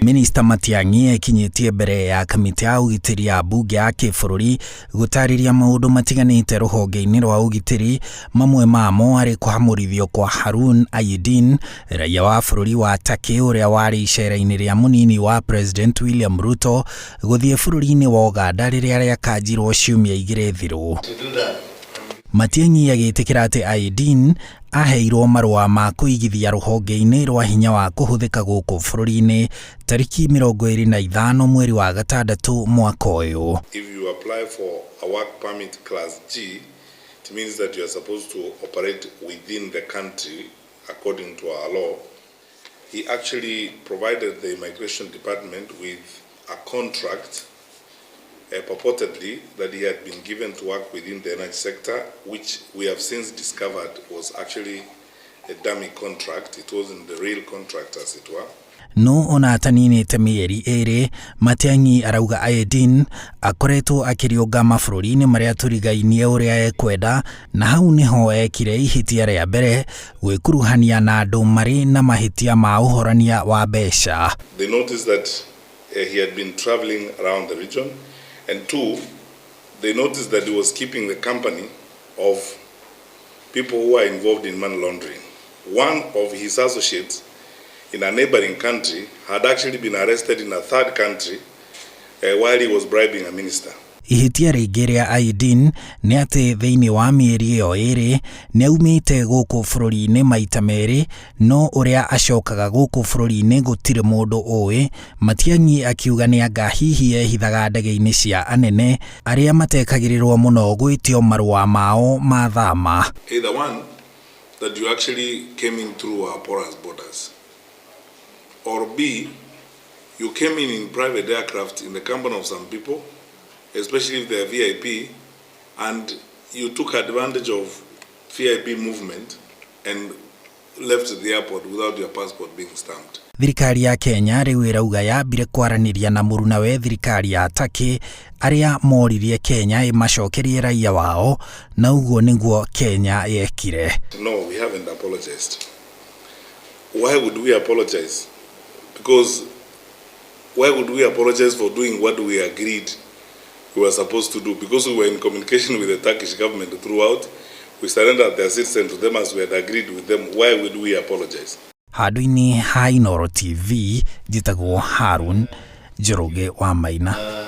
Minista Matiang'i ekinyĩtie mbere ya kamĩtĩ ya ũgitĩri ya mbunge ya kĩbũrũri gũtarĩria maũndũ matiganĩte rũhonge-inĩ rwa ũgitĩri, mamwe mamo arĩ kũhamũrithio kwa Harun Aydin, raia wa bũrũri wa Turkey ũrĩa warĩ icera-inĩ rĩa mũnini wa President William Ruto gũthiĩ bũrũri-inĩ wa Ũganda rĩrĩa rĩakanjirwo ciumia 2 thiru. Matiang'i agĩtĩkĩra atĩ Aydin aheirwo marũa ma kũigithia rũhonge-inĩ rwa hinya wa kũhũthĩka gũkũ bũrũri-inĩ tariki 25 mweri wa gatandatũ mwaka ũyũ. If you apply for a work permit class G, it means that you are supposed to operate within the country according to our law. He actually provided the immigration department with a contract purportedly that he had been given to work within the energy sector, which we have since discovered was actually a dummy contract. It wasn't the real contract, as it were. No ona ataninĩte mĩeri 2, Matiang'i arauga Aydin akoretwo akĩrĩũnga mabũrũri-inĩ marĩa tũrigainie ũrĩa ekwenda, na hau nĩho ekire ihĩtia rĩa mbere gwĩkuruhania na andũ marĩ na mahĩtia ma ũhorania wa mbeca. They noticed that he had been traveling around the region, and two, they noticed that he was keeping the company of people who are involved in money laundering. One of his associates in a neighboring country had actually been arrested in a third country while he was bribing a minister. Ihĩtia rĩngĩ rĩa Aydin nĩ atĩ thĩinĩ wa mĩeri ĩyo 2 nĩ aumĩte gũkũ bũrũri-inĩ maita 2, no ũrĩa acokaga gũkũ bũrũri-inĩ gũtirĩ mũndũ ũĩ. Matiang'i akiuga nĩ anga hihi ehithaga ndege-inĩ cia anene arĩa matekagĩrĩrwo mũno gwĩtio marũa mao ma thama. Either one, that you actually came in through our porous borders, or B, you came in private aircraft in the company of some people, especially if they are VIP, and you took advantage of VIP movement and left the airport without your passport being stamped. Thirikari ya Kenya rĩu ĩrauga yambire kwaranĩria na mũrunawe thirikari ya Turkey arĩa moririe Kenya ĩmacokerie raia wao, na ũguo nĩguo Kenya yekire. No, we haven't apologized. Why would we apologize? Because why would we apologize for doing what we agreed we were supposed to do? Because we were in communication with the Turkish government throughout. We surrendered their citizen to them as we had agreed with them. Why would we apologize? Handũ-inĩ ha Inooro TV, njĩtagwo Harun Njoroge wa Maina.